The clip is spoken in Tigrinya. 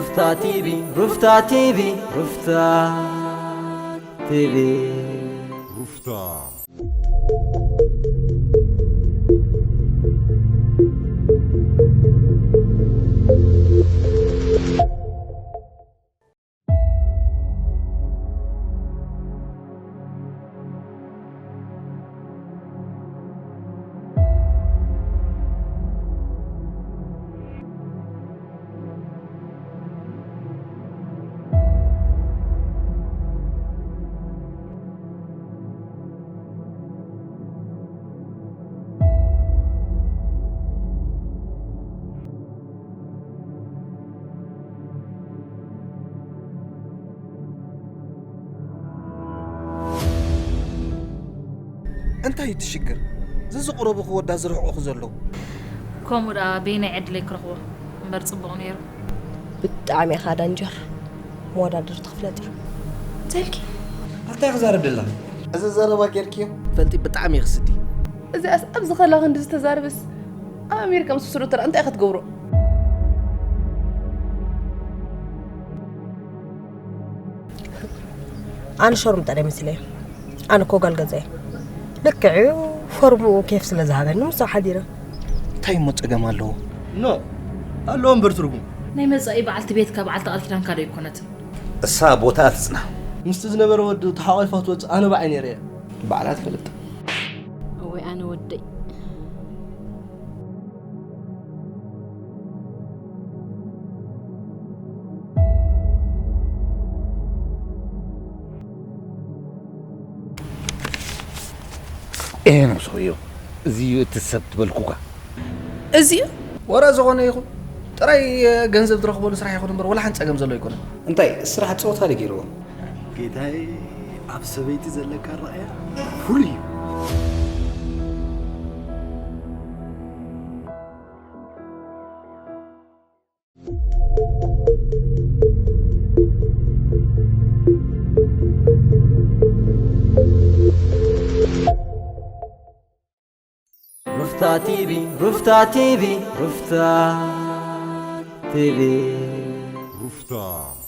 ሩፍታ ቲቪ፣ ሩፍታ ቲቪ፣ ሩፍታ ቲቪ። ሩፍታ። እንታይ እዩ እቲ ሽግር? ዘዝቕረቡኺ ወዳ ዝርሕቑኺ ዘለዉ። ከምኡ ደኣ በየናይ ዕድለይ ክረኽቦ እምበር ጽቡቕ ነይሩ። ብጣዕሚ ኢኻ ዳንጀር። መወዳድርቲ ክፍለጥ እዩ። ተልኪ። ኣታ ክዛረብ ደላ። እዚ ዘረባ ጌርክዮ? ፈልጢ ብጣዕሚ ይኽስዲ። እዚኣስ ኣብዚ ከላ ክንዲ ዝተዛረበስ ኣብ ኣሜሪካ ምስ ወሰዶ ተራ እንታይ ክትገብሮ? ኣነ ሸርሙጣ ዶ መሲለ? ኣነ እኮ ጓል ገዛ እየ። ልክዕ እዩ፣ ፎርምኡ ኬፍ ስለ ዝሃበኒ ምስኡ ሓዲረ። እንታይ እሞ ጸገም ኣለዎ? ኖ፣ ኣለዎ እምበር ትርጉም። ናይ መጻኢ በዓልቲ ቤትካ በዓልቲ ቃል ኪዳንካ ዶ ኣይኮነትን? እሳ ቦታ ትጽና። ምስቲ ዝነበረ ወዲ ተሓቋፊፋ ክትወጽእ ኣነ ብዓይነይ ርእየ። ባዕላ ትፈልጥ። እወይ ኣነ ወደይ። ኤ ነው ሰውየው። እዚ እዩ እቲ ሰብ ትበልኩካ። እዚ እዩ? ወረ ዝኾነ ይኹን ጥራይ ገንዘብ ትረኽበሉ ስራሕ ይኹን እምበር ወላ ሓንቲ ጸገም ዘሎ ኣይኮነን። እንታይ ስራሕ ጸወታ ድዩ ገይርዎ? ጌታዬ፣ ኣብ ሰበይቲ ዘለካ ኣረኣእያ ፍሉይ እዩ። ሩፍታ ቲቪ፣ ሩፍታ ቲቪ፣ ሩፍታ ቲቪ። ሩፍታ።